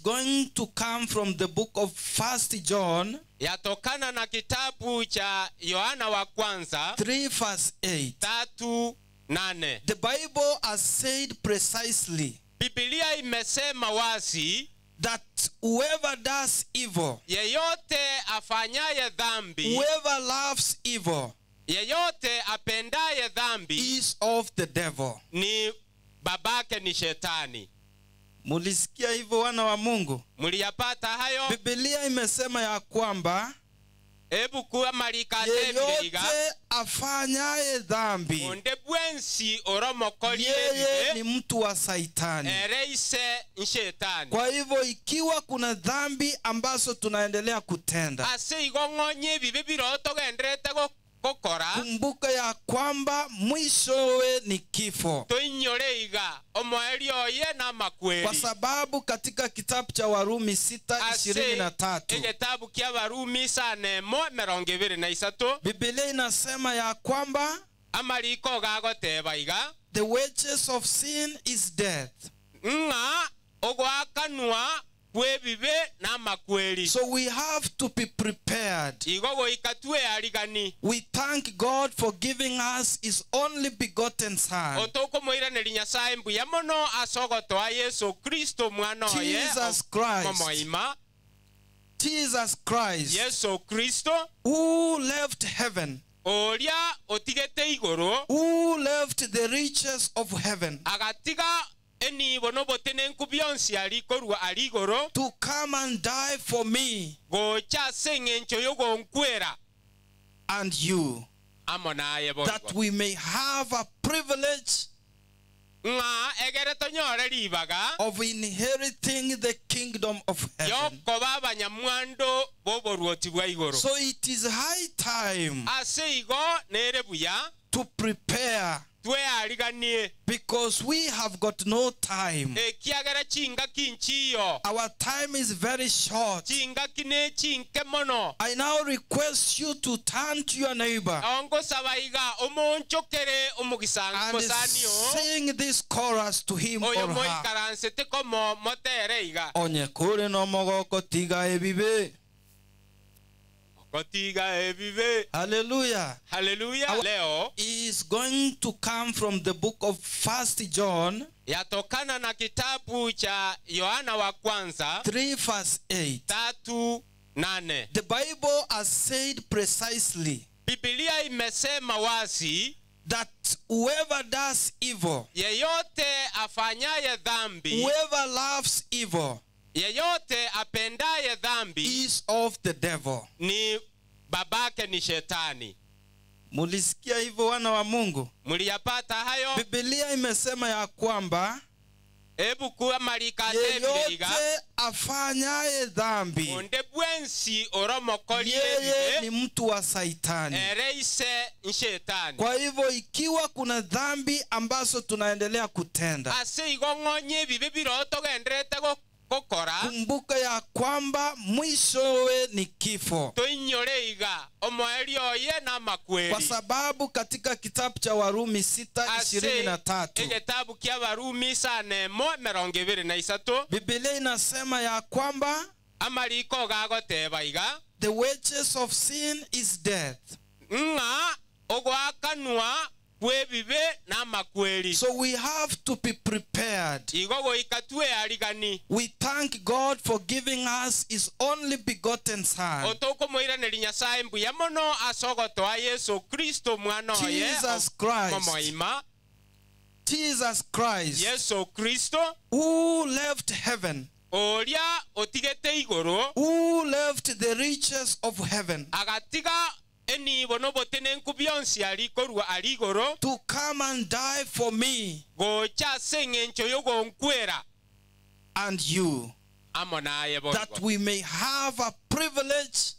Going to come from the book of First John Yatokana na kitabu cha Yohana wa kwanza 3 verse 8. 3:8. The Bible has said precisely Biblia imesema wazi that whoever does evil, yeyote afanyaye dhambi, whoever loves evil, yeyote apendaye dhambi is of the devil. ni babake ni shetani. Mulisikia hivyo wana wa Mungu? Mliyapata hayo? Biblia imesema ya kwamba Ebu kuwa malika tebiriga yeyote afanyaye dhambi, onde bwensi oromokori yeye ni ebibe mtu wa Saitani. ereise nshetani. Kwa hivyo ikiwa kuna dhambi ambazo tunaendelea kutenda, Ase igo ng'onye ebibe biro togenderete gokora kumbuka ya kwamba mwishowe ni kifo, toinyore iga omoeri oye kwa n'amakweri. sababu katika kitabu cha Warumi sita Ase ishirini na tatu egetabu kia Barumi isano emo emerongo ebere na isato Biblia inasema ya kwamba amariko gagoteba iga the wages of sin is death. ng'a ogwakanwa kw'ebibe n'amakweri. So we have to be prepared. Igo goika twearigani We thank God for giving us his only begotten son, otokomoiraneria Nyasaye mbuya mono ase ogotoa Yesu Kristo mwana oye Jesus Christ. omoima Jesus Christ, Yesu Kristo who left heaven, oria otigete igoro who left the riches of heaven agatiga enibo n'obotenenku bionsi ari korwa ari igoro to come and die for me gocha ase eng'encho y'ogonkwera and you, amo naye that boigo we may have a privilege ng'a egere tonyore ribaga of inheriting the kingdom of heaven. yokoba abanyamwando b'oboruoti bwa igoro. So it is high time Ase igo nere buya to prepare, tweariganie because we have got no time. ekiagera chingaki nchiyo Our time is very short. chingaki ne chinke mono. I now request you to turn to your neighbor Ongosaba iga omonchokere and omogisango sing this chorus to him oyo or her. moikaransete komo motere iga Onye kore nomogoko tiga ebibe. kotiga ebibe. Hallelujah. Haleluya. Leo Is going to come from the book of First John yatokana na kitabu cha Yohana wa kwanza 3 verse 8. 3:8. The Bible has said precisely Biblia imesema wazi that whoever does evil, yeyote afanyaye dhambi, whoever loves evil, yeyote apendaye dhambi is of the devil. ni babake ni shetani. Mulisikia hivyo wana wa Mungu? Mliyapata hayo? Biblia imesema ya kwamba Ebu kuwa malika tebiriga yeyote afanyaye dhambi, onde bwensi oromokori yeye ni ebibe mtu wa Saitani. ereise nshetani. Kwa hivyo ikiwa kuna dhambi ambazo tunaendelea kutenda, Ase igo ng'onye ebibe biro togenderete gokora kumbuka ya kwamba mwishowe ni kifo, toinyore iga omoeri oye kwa n'amakweri. sababu katika kitabu cha Warumi sita Ase ishirini na tatu egetabu kia Barumi isano emo emerongo ebere na isato Biblia inasema ya kwamba amariko gagoteba iga the wages of sin is death. ng'a ogwakanwa kw'ebibe n'amakweri. So we have to be prepared. Igo goika twearigani We thank God for giving us his only begotten son, otokomoiraneria Nyasaye mbuya mono ase ogotoa Yesu Kristo mwana oye Jesus Christ, omoima Jesus Christ, Yesu Kristo who left heaven, oria otigete igoro who left the riches of heaven agatiga enibo n'obotenenku bionsi ari korwa ari igoro to come and die for me gocha ase eng'encho y'ogonkwera and you, amo naye that boigo we may have a privilege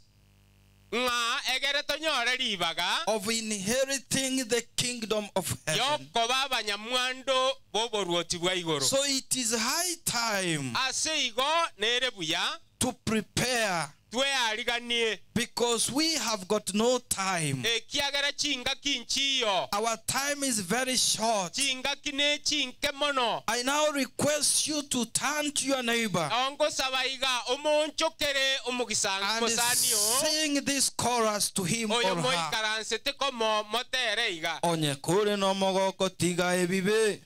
ng'a egere tonyore ribaga of inheriting the kingdom of heaven. yokoba abanyamwando b'oboruoti bwa igoro. So it is high time Ase igo nere buya to prepare, Tweariganie because we have got no time. Ekiagera chingaki nchiyo Our time is very short. Chingaki ne chinke mono I now request you to turn to your neighbor Ongosaba iga omonchokere omogisanga and omosani o sing this chorus to him oyo or her. moikaransete komo motere iga Onye kore nomogoko tiga ebibe.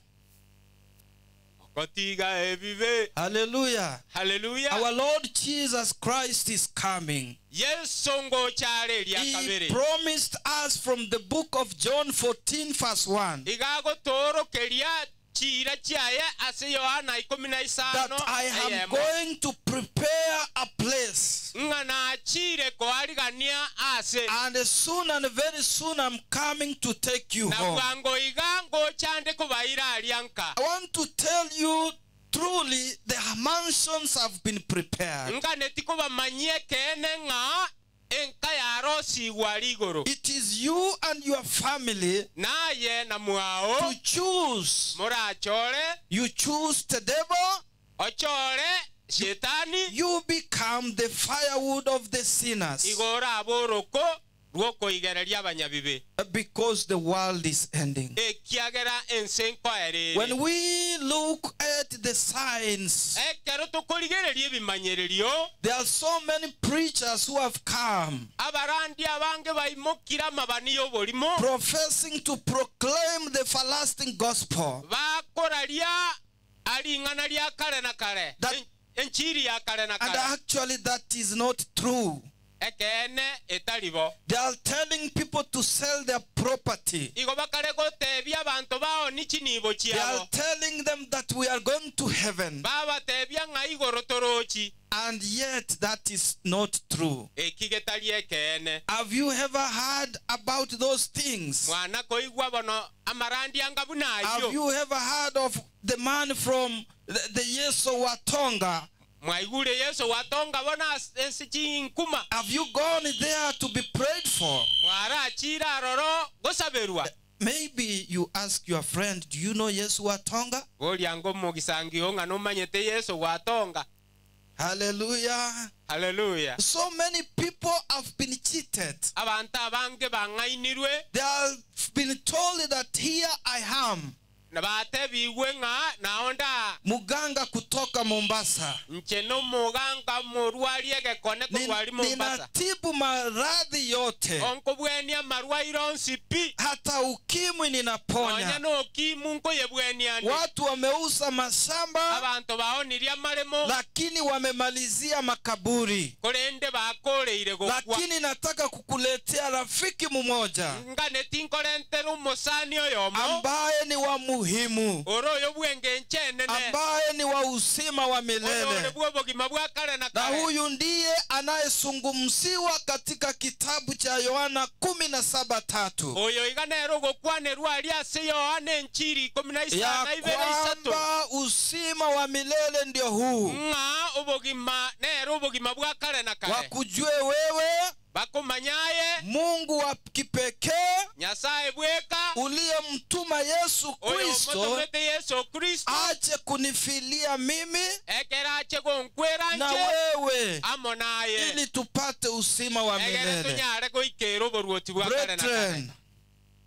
Kotiga ebibe Hallelujah. Haleluya Our Lord Jesus Christ is coming. Yesu ngochare ria He kabere promised us from the book of John 14, verse 1, iga gotorokeria chira chiaye ase Yohana ikumi na that isano I am eyemo going to prepare a place. Ng'a nachire koarigania ase And soon and very soon I'm coming to take you na home. bwango iga ngochande kobaira aria nka I want to tell you truly the mansions have been prepared. Nganeti kobamanyie kene ng'a enka yarosigwa rigoro It is you and your family naye na mwao to choose. morachore You choose the devil, ochore shetani you become the firewood of the sinners igoro aboroko rwokoigereria abanyabibe because the world is ending. Ekiagera ense nkoerere When we look at the signs, ekero tokorigereria ebimanyererio there are so many preachers who have come abarandi abange baimokire amabani y'oborimo professing to proclaim the everlasting gospel. Bakoraria aring'ana ria kare na kare enchiri ya kare na And kare actually, that is not true. Ekene etaribo They are telling people to sell their property. Igo bakare gotebia abanto bao ni chinibo They are chiabo telling them that we are going to heaven. Babatebia ng'a igoro torochi And yet, that is not true. Eki getari ekene Have you ever heard about those things? Mwana koigwa bono amarandi anga buna Have ayo you ever heard of the man from the Yesu Watonga? Mwaigure Yesu watonga bona ase chinkuma Have you gone there to be prayed for? Mwarachira aroro gosaberwa Maybe you ask your friend, Do you know Yesu Watonga? boria ngomogisangio ng'a nomanyete Yesu watonga Hallelujah. Haleluya So many people have been cheated. Abantu abange bang'ainirwe They have been told that here I am, na batebigwe ng'a naonda muganga kutoka Mombasa. Nche nomuganga morwari egekone korwari Mombasa Ninatibu maradhi yote, onkobwenia amarwaire onsi pi hata ukimwi nonya ninaponya. nokimu nkoyebweniande Watu wameuza mashamba, abanto baonirie amaremo lakini wamemalizia makaburi. Korende bakoreire gokwa Lakini nataka kukuletea rafiki mmoja ngane tinkorentera omosani oyomo ambaye ni wa muhimu, oro oyo bwenge nchenene ambaye ni wa uzima wa oyore milele. bwa obogima bwa kare na Na kare huyu ndiye anayezungumziwa katika kitabu cha Yohana 17:3 oyo iga nere ogokwanerwa aria ase Yohana enchiri ikumi na ya isana ibere isato kwamba uzima wa milele ndio huu, ng'a obogima nere obogima bwa kare na kare wakujue wewe bakomanyaye Mungu wa kipekee Nyasaye bweka uliyemtuma Yesu oyo Kristo omotomete Yesu Kristo ache kunifilia mimi ekere ache gonkwera na nche wewe amo naye ili tupate uzima wa egere milele. tonyare goikera oboruoti bwa kare na kare Brethren,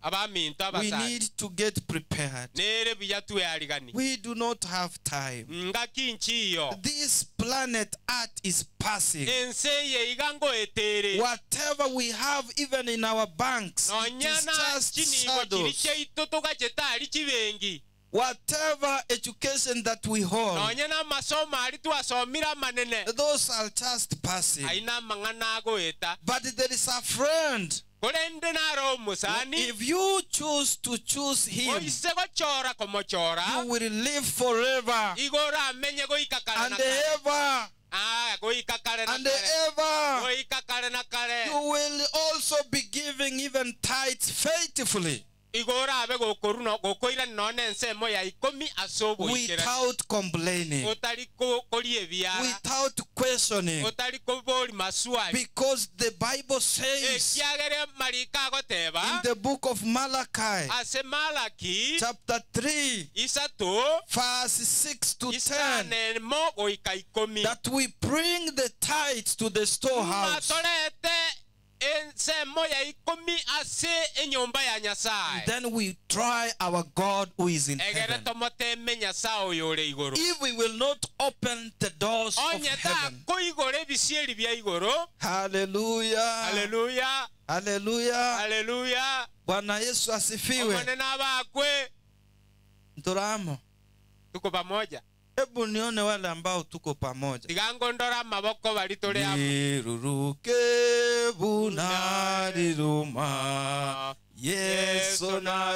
abaminto we abasani need to get prepared. nere buya twearigani We do not have time. Ngaki nchiyo This planet Earth is passing. Ense eye iga ngoetere Whatever we have, even in our banks, it nonya is na just chinibo chiri shadows. chiaito togachete ari chibengi Whatever education that we hold, nonya na amasomo ari twasomire amanene those are just passing. aina amang'ana agoeta But there is a friend. Korende naro omosani If you choose to choose him, oise gochora komochora you will live forever igoro amenye goika kare na and kare ever Ah, goika kare na and kare ever. goika kare na kare You will also be giving even tithes faithfully. Igo orabe gokorwa gokoirana nonya nensemo ya ikomi ase oboikeranu. Without complaining. Otari koria ebiara. Without questioning. Otari koboria maswali. Because the Bible says. Ekiagera amariko agoteba. In the book of Malachi. Ase Malaki. Chapter 3. Isato. Verse 6 to 10. Isano emo goika ikomi. That we bring the tithes to the storehouse. Ng'a torete ensemo ya ikomi ase enyomba ya Nyasae. Then we try our God who is in Egere heaven. tomoteme Nyasae oyo ore igoro. If we will not open the doors of Onye heaven. takoigora ebisieri bia igoro. Hallelujah. Haleluya. Hallelujah. Haleluya. Bwana Yesu asifiwe. Omonene abakwe. Ntoramo. Tuko pamoja. Hebu nione wale ambao tuko pamoja. Tiga ngondora amaboko bari tore amo. Liruruke buna riruma Yesu nagocheire.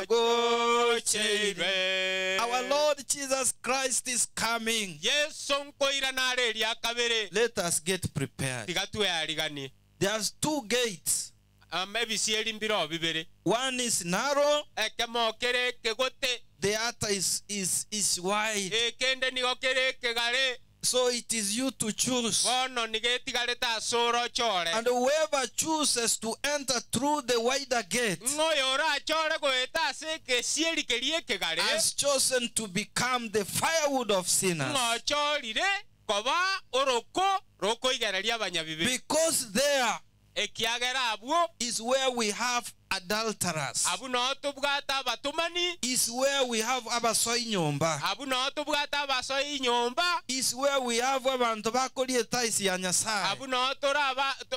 Our Lord Jesus Christ is coming. Yesu nkoirana are eria kabere. Let us get prepared. Tiga tweariganie. There's two gates. Ebisieri mbiro bibere. One is narrow. Ekemo kere kegote. The other is wide. Ekende nigo kere kegare. So it is you to choose. Bono nigetigarete ase orochore. And whoever chooses to enter through the wider gate Ng'oyo orachore goeta ase egesieri keria ekegare. has chosen to become the firewood of sinners. Ng'ochorire koba oroko rokoigereria abanyabibe. Because there Ekiagera abwo is where we have adulterers. Abwo noo tobwate abatomani. Is where we have abasoi nyomba. Abwo noo tobwate abasoi nyomba. Is where we have abanto bakoria etaisi ya Nyasaye. Abwo noo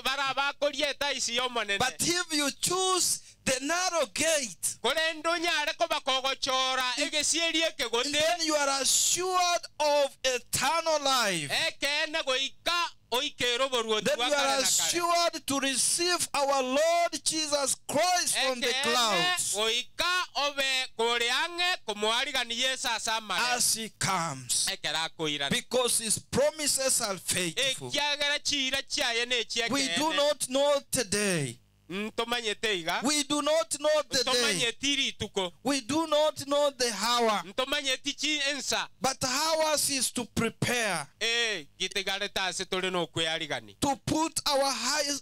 barabakoria etaisi y'Omonene. But if you choose the narrow gate, Korende onyare koba kogochora egesieri ekegote, then you are assured of eternal life. Ekeene goika oikere oboruoti Then bwa you are kare na kare. assured to receive our Lord Jesus Christ on the Ekeene clouds goika obe kore ang'e komoarigani Yesu ase amare. as he comes. Ekero akoirana. Because his promises are faithful. Ekiagera chiira chiaye ne We do chi'ekeene. not know today. Ntomanyete iga. We do not know the day. Ntomanyeti rituko. We do not know the hour. Ntomanyeti chi ensa. But ours is to prepare. Gitigarete ase tore nokwearigani. To put our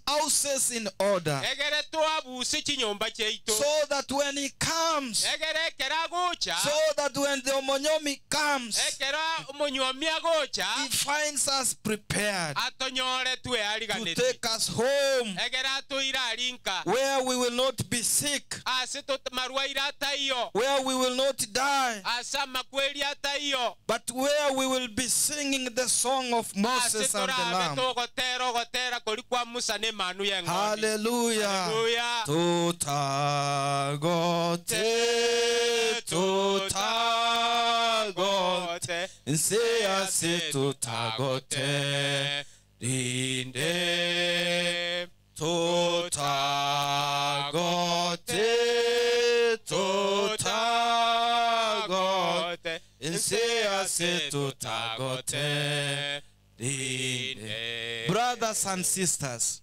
houses in order. Egere twabuse chinyomba chiaito. So that when he comes. Egere ekero agocha. So that when the omonyomi comes. Ekero omonyomi agocha. He finds us prepared. Atonyore tweariganeti. To take us home. Egere atoira arinka. Where we will not be sick. Ase marwaire ataiyo. Where we will not die. Ase amakweri ataiyo. But where we will be singing the song of Moses Ase and the torabe Lamb. togotera ogotera kori kwa Musa ne manu y'eng'ondi. Hallelujah. Hallelujah. Tutagote, tutagote, nse ase tutagote, rinde. Tutagote, tutagote, nse ase tutagote, rinde. Brothers and sisters,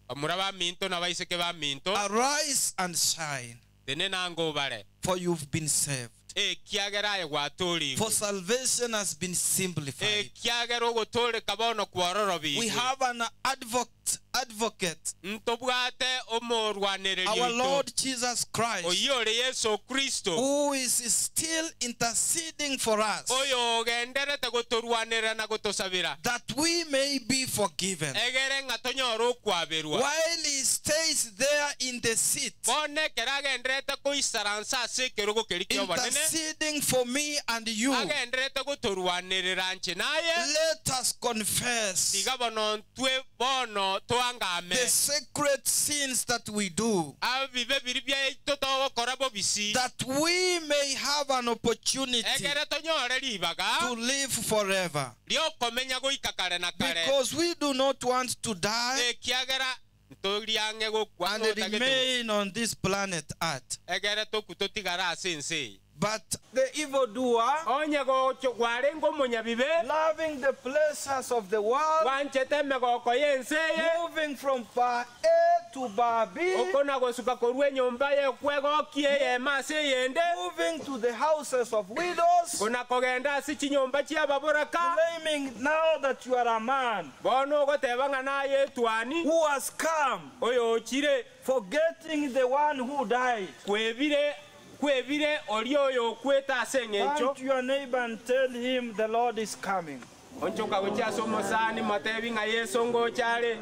Bamura ba minto na baiseke ba minto, arise and shine, tene nango bare. for you've been saved. Ekiagera aye gwatorigwe. For salvation has been simplified. Ekiagera ogotoreka bono kwororobigwe. We have an advocate, Ntobwate omorwanereria our oito. Lord Jesus Christ, Oyio ore Yesu Kristo, who is still interceding for us, oyo ogenderete gotorwanerera na gotosabera, that we may be forgiven. Egere ng'a tonyore okwaberwa. While he stays there in the seat, Bono ekero agenderete koisaransa ase ekerogo keria kia obonene, interceding for me and you, agenderete gotorwanerera nche naye, let us confess tiga bono ntwe bono twangame the sacred sins that we do, abibe biri byaito togokora bobisi, that we may have an opportunity egere tonyore ribaga to live forever. riokomenya goika kare na kare. Because we do not want to die Ekiagera ntoriang'e gokwa and notagete remain on this planet Earth. egere toku totigara ase ense eye. But the evildoer, Onye gwarenge omonyabibe, loving the pleasures of the world, gwanchete emegoko y'ense eye, moving from far A to bar B, Okona gosuka korwa enyomba y'okwegokia eyemo ase eyende, moving to the houses of widows, kona kogenda ase chinyomba chi'ababoraka, claiming now that you are a man bono ogoteba ng'a naye etwani, who has come, oyochire, forgetting the one who died. kwebire kwebire oria oyokwete ase Turn eng'encho. to your neighbor and tell him the Lord is coming. Onchoka gochia ase omosani motebi ng'a Yeso ngocha are.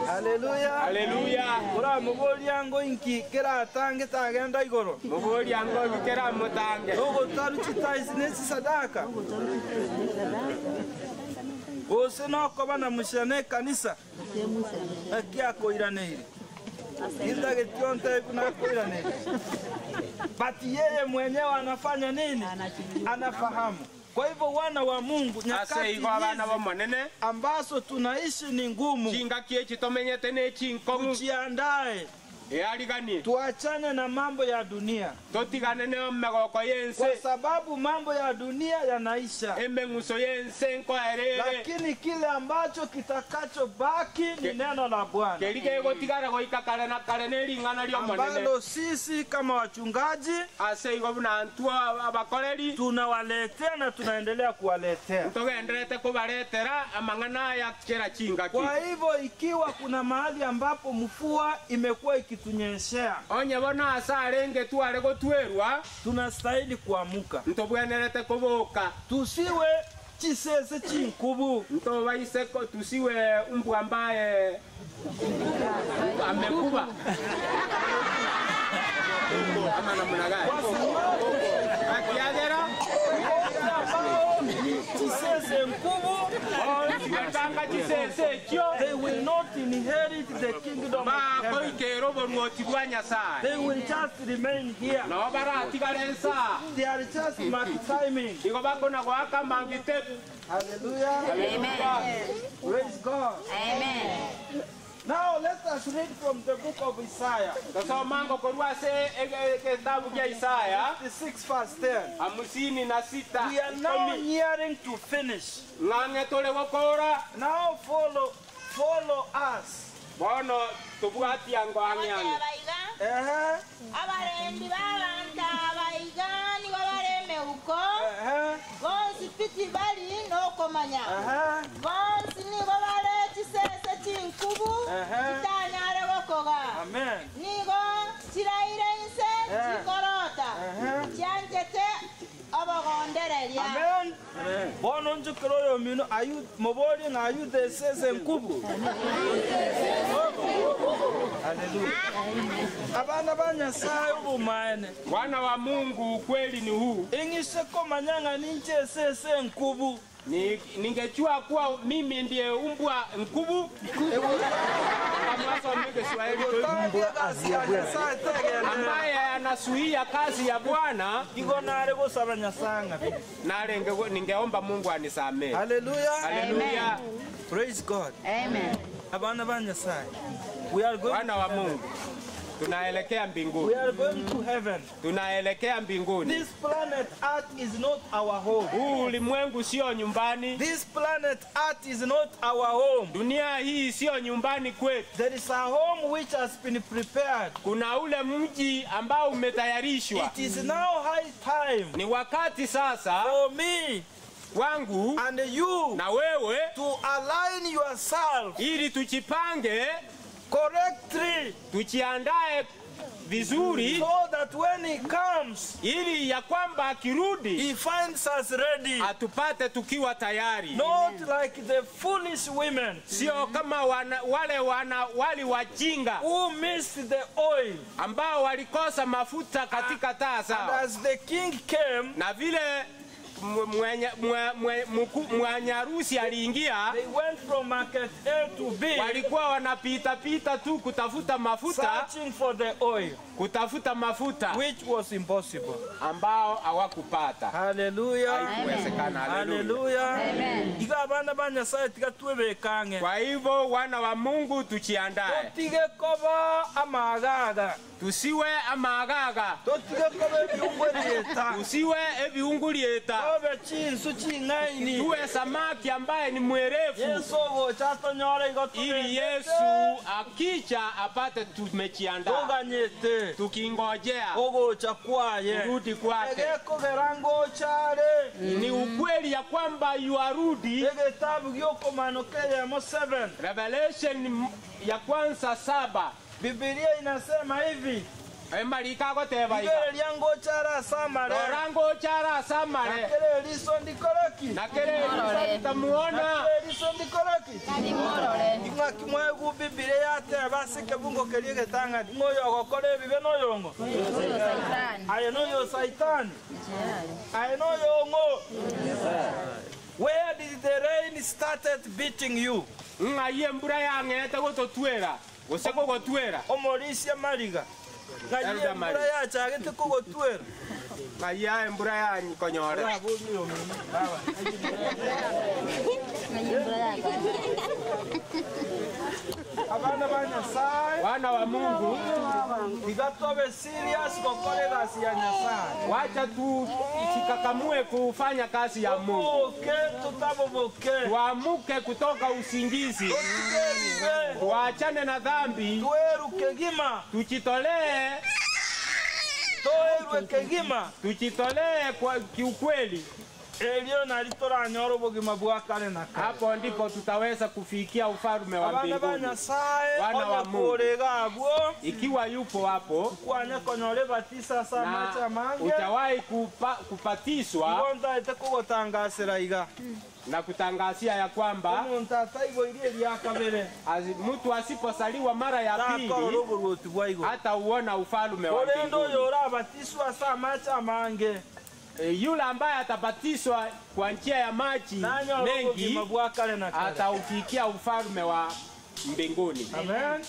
Hallelujah. Haleluya. Oramuboria ngo inki keratange tagenda igoro. Muboria ngo keramotange. Ogotaru chitaisi nechisadaka. Gose nokoba na mushana ekanisa ekiakoiraneire. Indageti ontebi nakoiraneire. But yeye mwenyewe anafanya nini? Anafahamu. Kwa hivyo wana wa Mungu, Ase nyakati igo abana hizi b'omonene, ambazo tunaishi ni ngumu, chingaki echi tomenyete ne chinkong'u, tujiandae, eariganie, tuachane na mambo ya dunia, totigane ne omegoko kwa y'ense, sababu mambo ya dunia yanaisha, emeng'uso y'ense nkoerere, lakini kile ambacho kitakachobaki ni neno la Bwana keri kegotigara goika kare na kare ne ring'ana ri'omonene. ambalo sisi kama wachungaji Ase igo buna ntwo abakoreri, tunawaletea na tunaendelea kuwaletea. ntogenderete kobaretera amang'ana aya kera chingaki. Kwa hivyo ikiwa kuna mahali ambapo mvua imekuwa ikitunyeshea, Onye bono ase arenge tware gotwerwa, tunastahili kuamuka, ntobwenerete koboka. tusiwe chisese chinkubu. Ntobaise ko tusiwe mbwa ambaye amekuba ama namna gani? Kwa sababu Akiagera wote ambao ni chisese nkubu, onsi chisese ekio they will not inherit the kingdom of heaven. bakoikera oborwoti bwa Nyasaye They will just remain here. nabo baratigara ensaa They are just mark timing. igo bakona goaka mangite. Hallelujah. Praise God. Amen. Now let us read from the book of Isaiah, Tosomango korwa ase ekitabu kia Isaya 6 verse 10. 56. We are now nearing to finish. Ng'ang'e tore gokora Now follow, follow us. bono tobwatia ngo ang'e ang'e. Abateba iga, abarendi b'abantu abaiga nigo baremeuko, bonsi piti bari n'okomanya. Bonsi nigo bare chisese chinkubu, chitanyare gokoga. Amen. Nigo chiraire inse chikorota, chianchete obogondereria. Amen. Bono njukiro oyo mino ayu mobori ng'a ayude sese nkubu. Hallelujah. Abana ba Nyasaye obumaene. Wana wa Mungu, ukweli ni huu. Ing'ise komanya ng'a ninche sese nkubu. Ningejua kuwa mimi ndiye umbwa nkubu. Kama some Kiswahili tu. Gotange gasi ya Nyasaye tegendera. Ambaye anasuia kazi ya Bwana, Igo nare gosaba Nyasaye ng'a. narenge ningeomba Mungu anisamee. Hallelujah. Haleluya. Praise God. Amen. Abana ba Nyasaye. We are going Wana wa Mungu, tunaelekea we mbinguni, are going to heaven. tunaelekea mbinguni. This planet Earth is not our home. Huu ulimwengu sio nyumbani, This planet Earth is not our home. dunia hii sio nyumbani kwetu. There is a home which has been prepared. Kuna ule mji ambao umetayarishwa. It is now high time Ni wakati sasa for me wangu and you na wewe to align yourself ili tujipange, correctly tujiandae vizuri, so that when he comes, ili ya kwamba akirudi he finds us ready. atupate tukiwa tayari, Not like the foolish women sio kama wana, wale wana wali wajinga who missed the oil. ambao walikosa mafuta katika taa And zao, as the king came, na vile mwenye harusi aliingia, they went from market A to B walikuwa wanapita pita tu kutafuta mafuta, searching for the oil, kutafuta mafuta which was impossible. ambao hawakupata. Hallelujah. Haikuwezekana. Haleluya. Hallelujah. Iga abana ba Nyasaye tiga twebekange. Kwa hivyo wana wa Mungu tujiandae, Totige koba amagaga. tusiwe amagaga, Totige koba ebiungu ebieta. tusiwe ebiungulieta, Tobe chinsu ching'aini. Tuwe samaki ambaye ni mwerevu, Yesu ogocha atonyore igo ili Yesu akija apate tumejiandaa, tuganyete tukingojea ogocha kwaye kurudi kwake. egekogera ngochare Ni ukweli ya kwamba yuarudi. egetabu giokomanuka eyemo 7 Revelation ya kwanza 7 Biblia inasema hivi emalika agoteba iga igere ria ngochara asamare rora ngochara asamare nakere eriso ndikoreki na kere tamuona nakere eriso ndikoreki ing'aki mwegu Biblia yateba ase ekebungo keria egetang'ani ng'oyo ogokora ebibe noyongo aye noyo Saitani aye noyong'o. Where did the rain started beating you? Ng'ai embura yang'ete gototwera gose kogotwera Omorisia mariga ng'ai Elder embura Mariga. yachagete kogotwera ng'ai ya embura yanyikonyore Abana ba Nyasaye wana wa Mungu iga tobe serious gokora egasi ya Nyasaye wacha tujikakamue kufanya kazi ya Mungu tuboke tutaboboke tuamuke kutoka usingizi tutige ebibe tuachane na dhambi tweruke gima tujitolee toerwe kegima tujitolee kwa kiukweli elio nari toranyora obogima bwa kare na kare hapo ndipo tutaweza kufikia ufalme wa abana ba mbinguni Nyasaye Wana wa Mungu. onyakorega abwo ikiwa yupo hapo kwanya konyora ebatisa ase amache na amange utawahi kupatiswa igo ntaete kogotangasera iga na kutangazia ya kwamba omonto ataiboirie eria kabere mtu asiposaliwa mara ya takorora pili oborwoti bwa igoro hata uona ufalme wa orende oyo mbinguni. orabatiswa ase amache amange Yule ambaye atabatizwa kwa njia ya maji nanyora mengi obogima bwa kare na kare ataufikia ufalme wa mbinguni. Amen.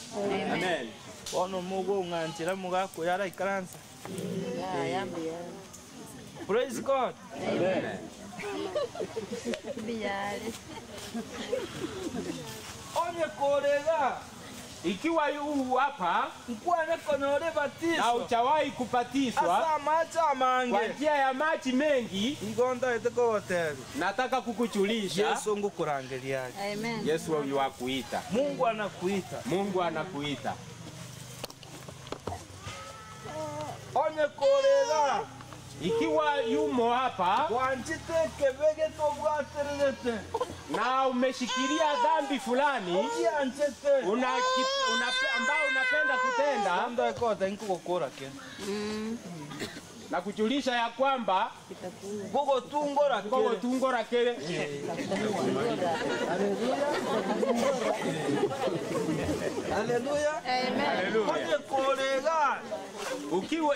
Amen. Bono mugong'anchera mugakoyara ikaransa. Praise God. Onye korega Ikiwa yu hapa nkwane konyora na ebatiso hujawahi kubatizwa ase amache kwa amange njia ya maji mengi, igo ntaete kogotebia nataka kukujulisha Yesu ngukurangeria Yesu yuakuita. Mungu anakuita. Mungu anakuita. Onye korega Ikiwa yumo hapa wanchite ekebege tobwatererete na umeshikilia dhambi fulani okianchete ambao unapenda kutenda ntaekota nkugokora ke na kujulisha ya kwamba gugotungora kere kogotungora kere Haleluya. Haleluya. Onye korega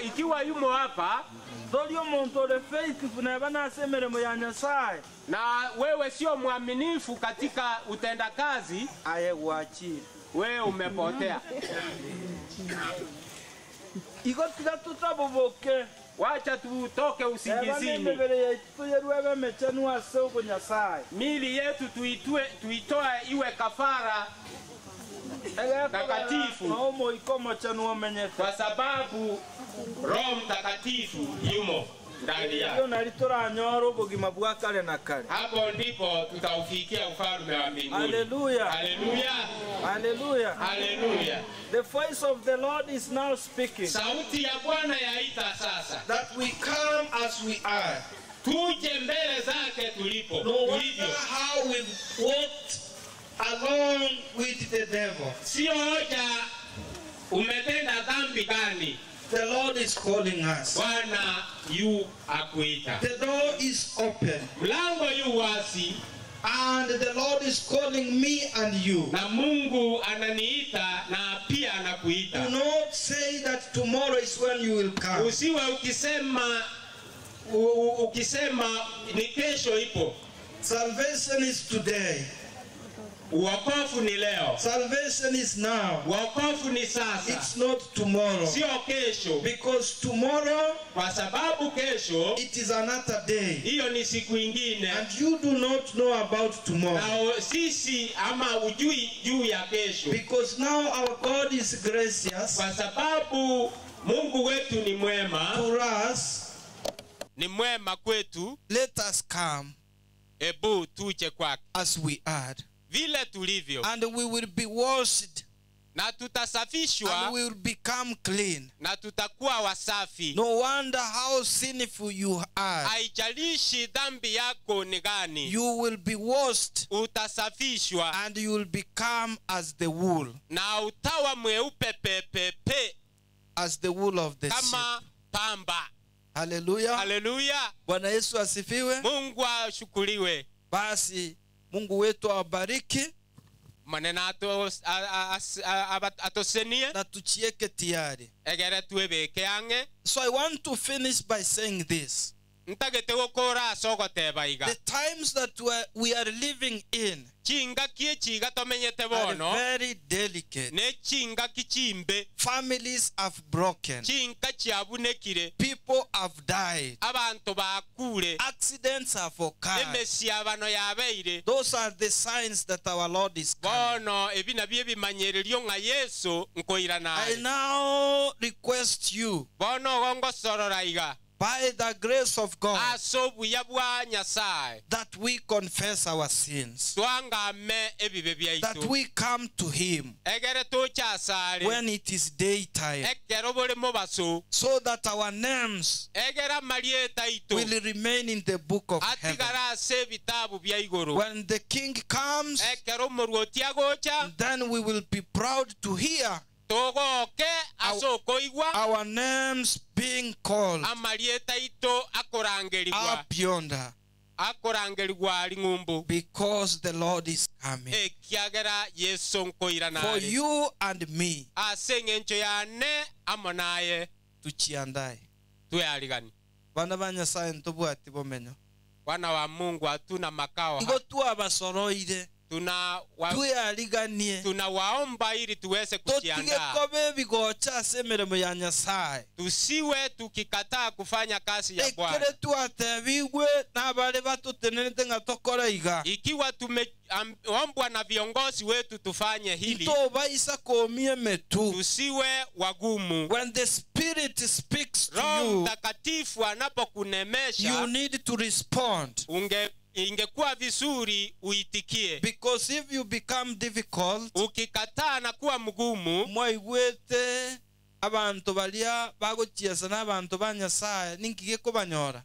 Ikiwa yumo hapa tori omonto ore faithful neba nase emeremo ya Nyasaye na wewe sio mwaminifu katika utendakazi, aye gwachire wewe umepotea. Igo tiga tutaboboke Wacha tutoke eba usingizini, nemebere yaitu tuyerwe emechenu ase ogonyasaye mili yetu tuitoe iwe kafara Takatifu. na omoika omochenu omenyete kwa sababu Roho Mtakatifu yumo ndani iyo yako. nari toranyora obogima bwa kare na kare. Hapo ndipo tutaufikia ufalme wa mbinguni. Haleluya. Haleluya, Haleluya. haleluya. The voice of the Lord is now speaking Sauti ya Bwana yaita sasa, That we come as we are. tuje mbele zake tulipo No wonder tulivyo. how we've walked along with the devil. Sio hoja umetenda dhambi gani, The Lord is calling us. Bwana yu akuita. The door is open, Mlango yu wazi and the Lord is calling me and you. na Mungu ananiita na pia Do anakuita. not say that tomorrow is when you will come. Usiwe ukisema ukisema ni kesho ipo. Salvation is today. Uokovu ni leo, Salvation is now. wokovu ni sasa, It's not tomorrow. sio kesho, Because tomorrow kwa sababu kesho it is another day. hiyo ni siku ingine, And you do not know about tomorrow. na sisi ama ujui juu ya kesho, Because now our God is gracious kwa sababu Mungu wetu ni mwema to us. Ni mwema kwetu. Let us come Ebu tuje kwake as we are, vile tulivyo, and we will be washed na and tutasafishwa we will become clean. na tutakuwa wasafi. No wonder how sinful you are. Haijalishi dhambi yako ni gani, You will be washed utasafishwa and you will become as the wool, na utawa mweupe pepepe as the wool of the sheep. kama pamba. Hallelujah. Haleluya! Bwana Yesu asifiwe. Mungu ashukuriwe. Basi Mungu wetu awabariki Maneno atosenie na tuchieke tayari. egere twebeke ang'e. So I want to finish by saying this. Ntagete gokora ase ogoteba iga The times that we are living in chingaki echiga tomenyete are bono very delicate. ne chingaki chimbe, Families have broken. chinka chiabunekire, People have died. abanto bakure, Accidents have occurred. emesiabano yabeire. Those are the signs that our Lord is coming. Bono ebi nabio ebimanyererio ng'a Yesu nkoira I naye. now request you, Bono ogo ngosorora iga by the grace of God, ase obuya bwa Nyasaye that we confess our sins, twangame ebibe that biaitu, we come to Him egere toche asare when it is daytime, ekero bore mobaso, so that our names egere amarieta aito will remain in the book of heaven. atigara ase ebitabu bia igoro. When the King comes, Ekero omorwoti agocha, then we will be proud to hear togoke ase okoigwa our names being called amarieta aito akorangerigwa up yonder, akorangerigwa ari ng'umbu, because the Lord is coming. ekiagera Yesu nkoira For nare you and me ase eng'encho yane amo naye tuchiandae. twearigani. Bana ba Nyasaye ntobwati bomenyo. Wana wa Mungu hatuna makao Igo twabasoroire tweariganie tunawaomba ili tuweze totige kujiandaa, koba ebigocha ase emiremo ya Nyasaye. tusiwe tukikataa kufanya kazi ya Bwana. Ekere twatebigwe n'abare batutenerete ng'a tokora iga, Ikiwa tumeombwa na viongozi wetu tufanye hili, ntobaisa komia emetu. tusiwe wagumu. When the Spirit speaks to Roho you, Mtakatifu you anapokunemesha, need to respond. ingekuwa vizuri uitikie. Because if you become difficult, Ukikataa na kuwa mgumu, mwaigwete abantu baria bagochiesa n'abantu ba Nyasaye ninki gekobanyora,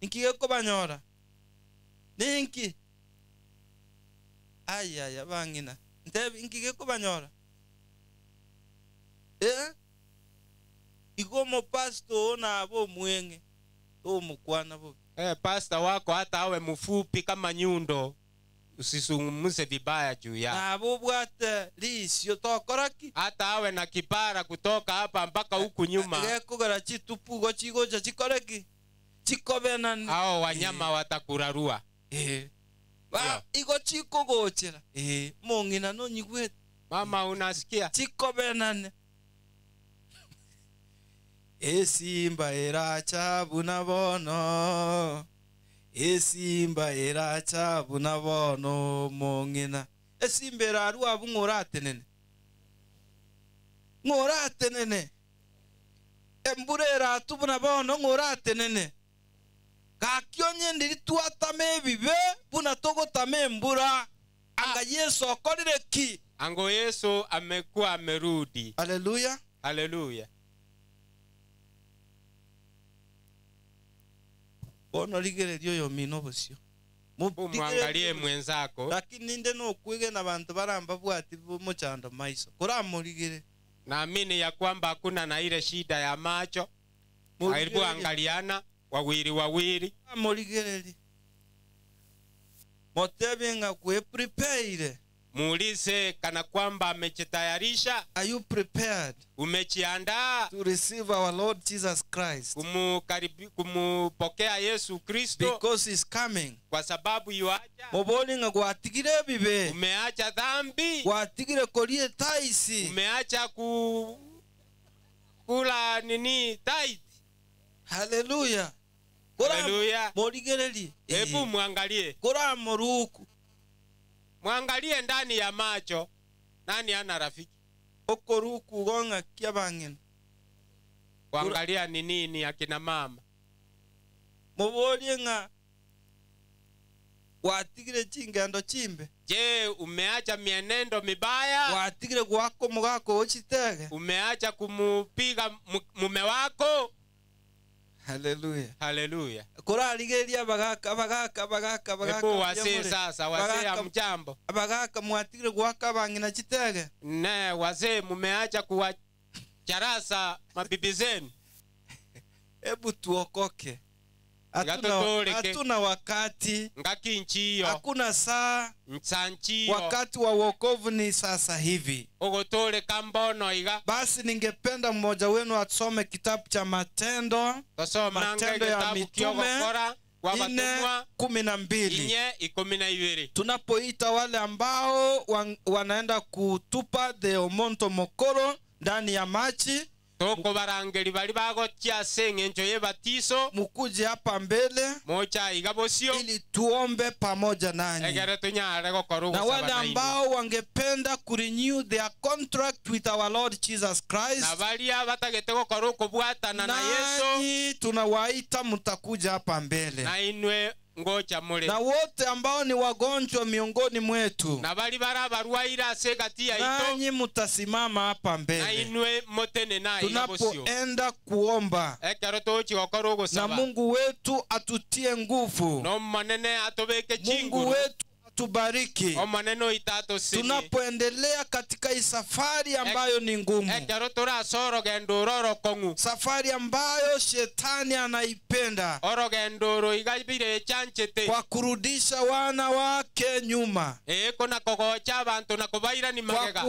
ninki gekobanyora, ninki ayaya bang'ina ntebi inki gekobanyora, igo omopasto oo naba omweng'e tomokwana bobe. Pasta wako hata awe mfupi kama nyundo, usizungumze vibaya juu yake. Naba obwate risio tokora ki, Hata awe na kipara kutoka hapa mpaka huku nyuma, gekogera chitupu igo chigocha chikore ki, chikobenani, hao wanyama watakurarua. Igo chikogochera mong'ina nonyigwete. Mama, unasikia? Chikobenane. Esimba eracha buna bono, esimba eracha buna bono mong'ina, esimba erarwa abu ng'oratenene, ng'oratenene, embura eratu buna bono ng'oratenene, gaki onye ndiri twatama ebibe buna togotama embura, anga Yesu okorire ki? Ango Yesu amekuwa amerudi. Haleluya. Haleluya. Bono rigererio oyo omino obosio. Umwangalie mwenzako. Lakini ninde nokwegena bantu baramba bwati mochando maiso koramorigere. Naamini ya kwamba hakuna na ile shida ya macho. Hebu angaliana wawili wawili. Morigereri. Motebe nga kwe prepare. Muulize kana kwamba amejitayarisha. Are you prepared? Umejiandaa to receive our Lord Jesus Christ? Kumupokea Yesu Kristo? Because he's coming. Kwa sababu yuaja. Moboni nga gwatigire bibe. Umeacha dhambi. Gwatigire korie taisi. Umeacha kula nini tithe. Hallelujah. Hallelujah. Morigereri. Hebu muangalie. Kora moruku. Mwangalie ndani ya macho. Nani ana rafiki? Okoruku gonga kia bang'ina. Kuangalia ni nini akina mama? Moborie ng'a gwatigire chingendo chimbe. Je, umeacha mienendo mibaya? Gwatigire goaka omogaka oo chitege. Umeacha kumupiga mume wako? Haleluya. Haleluya. Korarigereria abagaka abagaka abagaka abagaka Hebu mbuya wasee more. sasa, wasee Abagaka- hamjambo. abagaka mwatigire goaka abang'ina chitege. Ne wazee mumeacha kuwacharasa mabibi zenu. Hebu tuokoke. Hatuna, Tiga tutoleke. hatuna wakati, Ngaki nchiyo, hakuna saa. nsanchiyo. Wakati wa wokovu ni sasa hivi. Ogotoleka mbono iga. Basi ningependa mmoja wenu asome kitabu cha Matendo Tosoma Matendo ya getabu Mitume kyogokora kwa ine batumwa kumi na mbili. inye ikumi na ibiri. Tunapoita wale ambao wanaenda kutupa the omonto mokoro ndani ya machi, Tokobarangeri bari bagochia ase eng'encho y'ebatiso mukuje hapa mbele mocha iga bosio ili tuombe pamoja nanyi. egere tunyare gokora Na ogosaba wale nainwe. ambao wangependa kurenew their contract with our Lord Jesus Na Christ, baria batagete gokora okobwatana na Yesu nanyi tunawaita mtakuja hapa mbele. na inwe ngocha mure. Na wote ambao ni wagonjwa miongoni mwetu, Na bari barabarwaire ase egati yaito nanyi mtasimama hapa na mbele inwe motene na iga bosio. tunapoenda kuomba, Ekero tochi gokora na ogosaba Mungu wetu atutie nguvu, nomonene atobeke Mungu chinguru wetu atubariki omonene oito atosenie tunapoendelea katika hii safari ambayo ni ngumu, ekero torase orogendo oro orokong'u safari ambayo shetani anaipenda orogendo oro iga birechanchete kwa kurudisha wana wake nyuma, ee kona kogocha abanto na kobairani kwa magega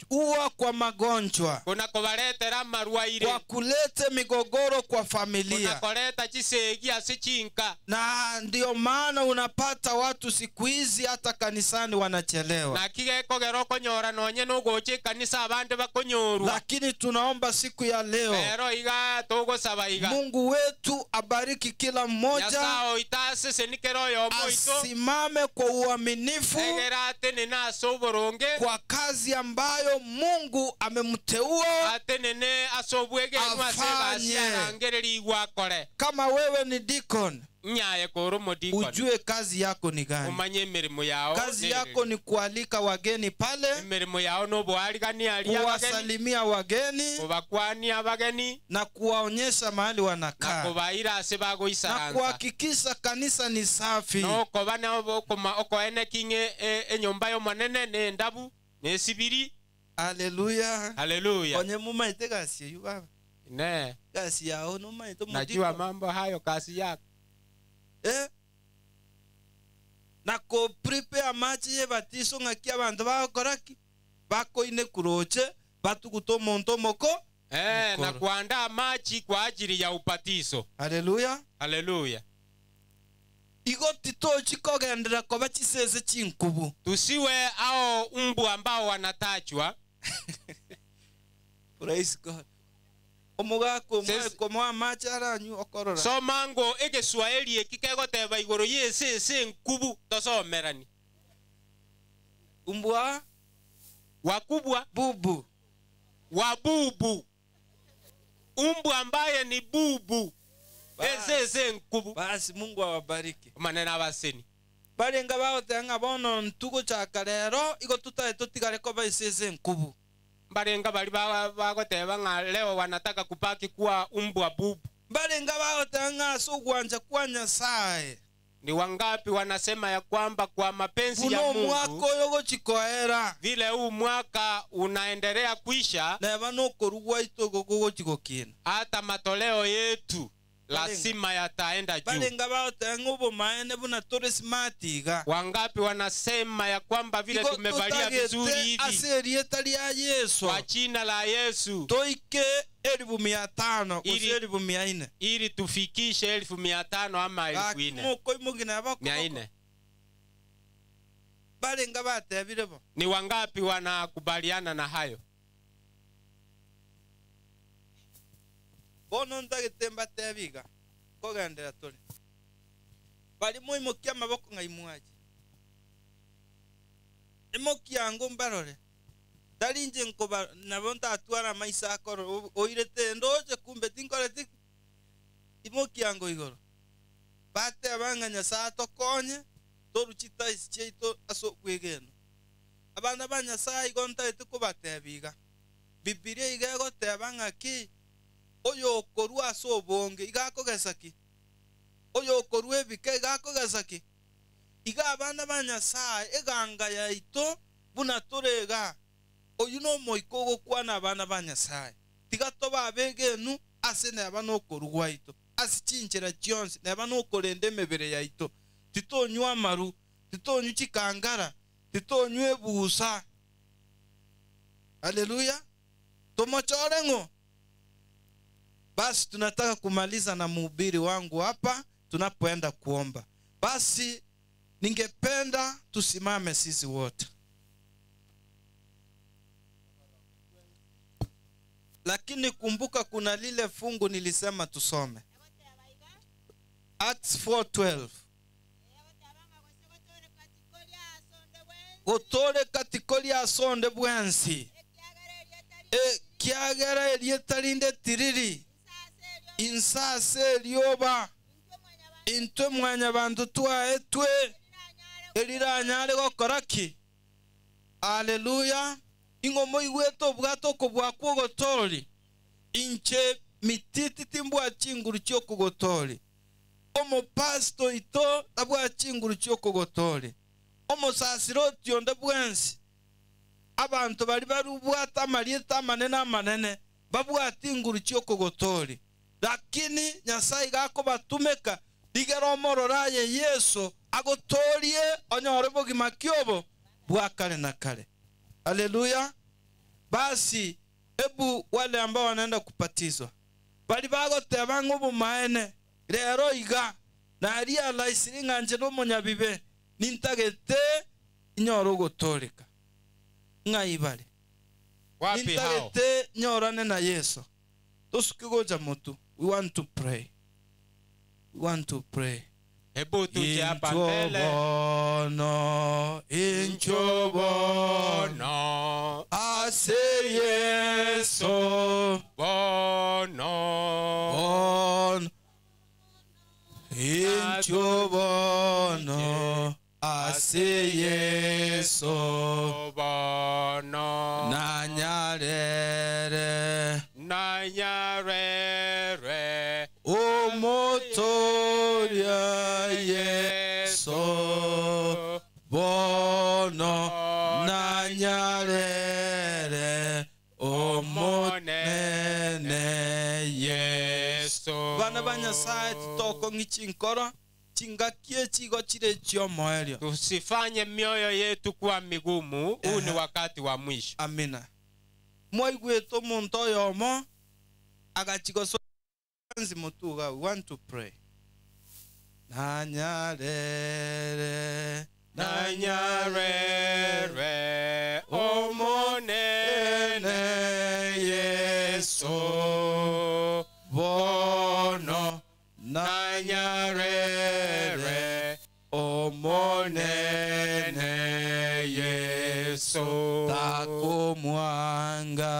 kuwaua kwa magonjwa, kona kobaretera amarwaire kwa kuleta migogoro kwa kona familia. koreta chisegi ase chinka Na ndiyo maana unapata watu siku hizi hata kanisani wanachelewa. naki gekogera okonyora nonye nogocha ekanisa abande bakonyorwa Lakini tunaomba siku ya leo ero iga togosaba iga Mungu wetu abariki kila mmoja, nyasaye oito aseseni kera oyomo oito asimame kwa uaminifu egera atenene ase oboronge kwa kazi ambayo Mungu amemteua. atenene ase obwegenwa ase egasi Afanye. arangereria igwe akore Kama wewe ni deacon, nyaye kora omodikoni ujue kazi yako ni gani. umanye emirimo yao Kazi nereri. yako ni kualika wageni pale, emirimo yao noboarigania aria abageni kuwasalimia wageni kobakwania abageni na kuwaonyesha mahali na wanakaa kobaira ase na bagoisaransa kuhakikisha kanisa ni safi. nokoba okoeneki ng'e enyomba yomonene nendabu nesibiri. Haleluya. Haleluya. Onye mumaite gasi eyu baba. Ne Gasi yao numaite najua omodikon. mambo hayo kasi yako. Eh? Na ko prepare amachi y'ebatiso ng'aki abanto bagokora ki bakoine kuroche batuguta omonto omoko. Eh, na Mkoro. kuandaa machi kwa ajili ya upatizo. Haleluya. Haleluya. Igo titochi kogendera koba chisese chinkubu. Tusiwe ao mbu ambao wanatachwa. Praise God. Omogaka omwe Sese- komoa amachi aranyu okorora. Soma ngo egeswahili eki kegoteba igoro yesese nkubu tosomerani. Umbwa Wakubwa bubu. wabubu. Umbu ambaye ni bubu. Basi. Esese nkubu. Basi Mungu awabariki. Manene abaseni. Barenga bagoteba ng'a bono ntugochaka rero igo tutae totigare koba esese nkubu. Mbarenga bari bagoteba ng'a leo wanataka kupaki kuwa umbwa bubu. Barenga bagoteba ng'a ase ogwancha kwa Nyasaye. Ni wangapi wanasema ya kwamba kwa mapenzi Buno ya omwaka Mungu oyo gochikoera vile huu mwaka unaendelea kuisha, neba nokorugwa itogo gogochigokina. hata matoleo yetu lazima yataenda juu. Barenga bagoteba ng'a obomaene buna tore smart iga. Wangapi wanasema ya kwamba vile Igo tumevalia vizuri tutagete hivi ase erieta ria Yesu kwa jina la Yesu toike elifu mia tano gose Ili- elifu mia ine ili tufikishe 500,000 ama 4,000 mokoimogina mia nne. Barenga batebire bo. Ni wangapi wanakubaliana na hayo? Bono ntagete mbatebi iga kogendera tore bari moimokia amaboko ng'a imwache imokia ango mbarore tari inche nkoba nabo ntatwara amaiso akoro oirete ndoche kumbe tinkoreti imokia ango igoro. Bateba ng'a Nyasae atokonye torwe chitaisi chiaito ase obwegenwa. Abana ba Nyasae igo ntagete kobatebia iga, Bibilia iga egoteba ng'aki? Oyokorua ase obonge iga akogesa ki? Oyokorua ebike iga akogesa ki? Iga abana ba Nyasae, eganga yaito buna tore iga, oyio nomoika ogokwana abana ba Nyasae. Tiga tobe abegenu ase neba nokorua gwaito, ase chinchera chionsi, neba nokorenda emebere yaito. Titonywa amaru, titonywa chikangara, titonywa ebusa. Haleluya! Tomochore ng'o? Basi tunataka kumaliza na mhubiri wangu hapa tunapoenda kuomba. Basi ningependa tusimame sisi wote. Lakini kumbuka kuna lile fungu nilisema tusome. Acts 4:12. Gotooreka tikori ase onde bwensi, ekiagera erieta rinde tiriri inse ase erioba, intwe mwanyabanto twaetwe, eriranyare gokora ki? Haleluya! Ing'o moigwete obwate okobua kw'ogotoori? Inche mititi timbwati chinguru chi'okogotooria. Omopastor oito tabwati chinguru chi'okogotooria. Omosasiroti onde bwensi, abanto baria barubwate amarieta amanene amanene, mbabwati inguru chi'okogotooria. Lakini Nyasae iga akobatumeka, rigera omorore aye Yeso agotoorie onyore bogima ki obo bwa kare na kare. Haleluya! Basi, ebu wale ambao wanaenda kubatizwa, baria bagoteba ng'a obomaene, rero iga, narealisire ng'a inche nomonyabibe, Nintagete inyore ogotooreka. Ng'ai bare? Wapi hao? Nintagete nyorane na Yeso. Tosuke gocha motu. We want to pray. We want to pray. Hebu tuje hapa Inchuo mbele. bono, inchuo bono, Bono, ase Yeso bono, bono. Inchuo bono ase Yeso bono, nanyarere nanyarere omotoria Yeso bono nanyarere Omonene Yeso. Bana ba Nyasae, titokong'i chinkoro, chingaki echi igo chire echi'omoerio. Tusifanye mioyo yetu kuwa migumu, huu ni Ehe. wakati wa mwisho. Amina. Mwaigwete omonto oyomo agachia gosoa Enzi motuga, we want to pray. Nanyarere, Nanyarere Omonene Yeso bono Nanyarere Omonene Yeso Takomwanga